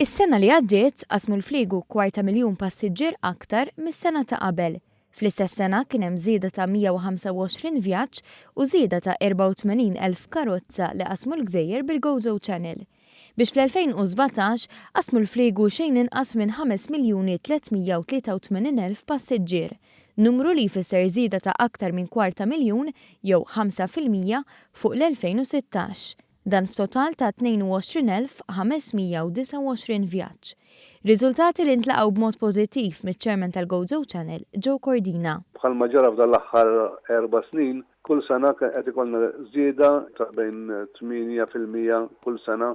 Is-sena li għaddiet qasmu l-fliegu kwarta miljun passiġġier aktar mis-sena ta' qabel. Fl-istess sena kien hemm żieda ta' 125 vjaġġ u żieda ta' 84,000 karozza li qasmu l-gżejjer bil-Gozo Channel. Biex fl-2017 qasmu l-fliegu xejn inqas minn 5,383,000 passiġġier. Numru li jfisser żieda ta' aktar minn kwarta miljun jew 5% fuq l-2016. Dan f'total ta' 22,529 vjaġġ. Riżultati li ntlaqgħu b'mod pożittiv miċ-Chairman tal-Gozo Channel, Joe Cordina. Bħalma ġara f'dan l-aħħar 4 snin, kull sena qed ikollna żieda ta' bejn 8% kull sena,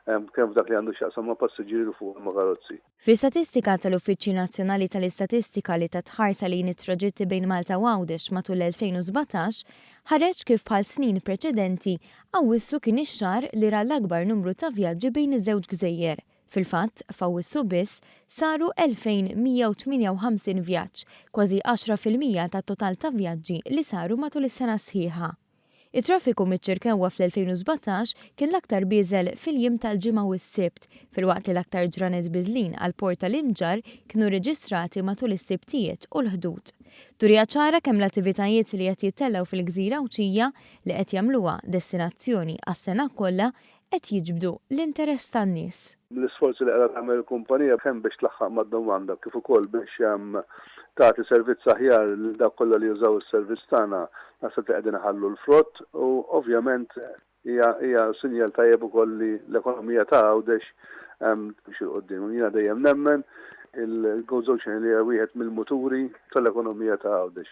kemm f'dak li għandu x'jaqsam ma' passiġġieri fuq ma' karozzi. Fi statistika tal-Uffiċċju Nazzjonali tal-Istatistika li tat ħarsa lejn it-traġitti bejn Malta u Għawdex matul l-2017, ħareġ kif bħal snin preċedenti, Awwissu kien ix-xahar li ra l-akbar numru ta' vjaġġi bejn iż-żewġ gżejjer. Fil-fatt, f'Awwissu biss saru 2158 vjaġġ, kważi 10% tat-total ta' vjaġġi li saru matul is-sena sħiħa. It-traffiku miċ-Ċirkewwa fl-2017 kien l-aktar bieżel fil-jiem tal-Ġimgħa u s-Sibt, filwaqt li l-aktar ġranet biżlin għal port tal-Imġarr kienu reġistrati matul is-Sibtijiet u l-Ħdud. Turija ċara kemm l-attivitajiet li qed jittellgħu fil-Gżira Għawdxija, li qed jagħmluha destinazzjoni għas-sena kollha, qed jiġbdu l-interess tan-nies. L-isforzi li qiegħda tagħmel il-kumpanija kemm biex tlaħħaq mad-domanda kif ukoll biex tagħti servizz aħjar lil dawk kollha li jużaw is-servizz tagħna, naħseb li qegħdin iħallu l-frott u ovvjament hija sinjal tajjeb ukoll li l-ekonomija ta' Għawdex timxi 'l quddiem. Jiena dejjem nemmen il-Gozo Channel hija wieħed mill-muturi tal-ekonomija ta' Għawdex.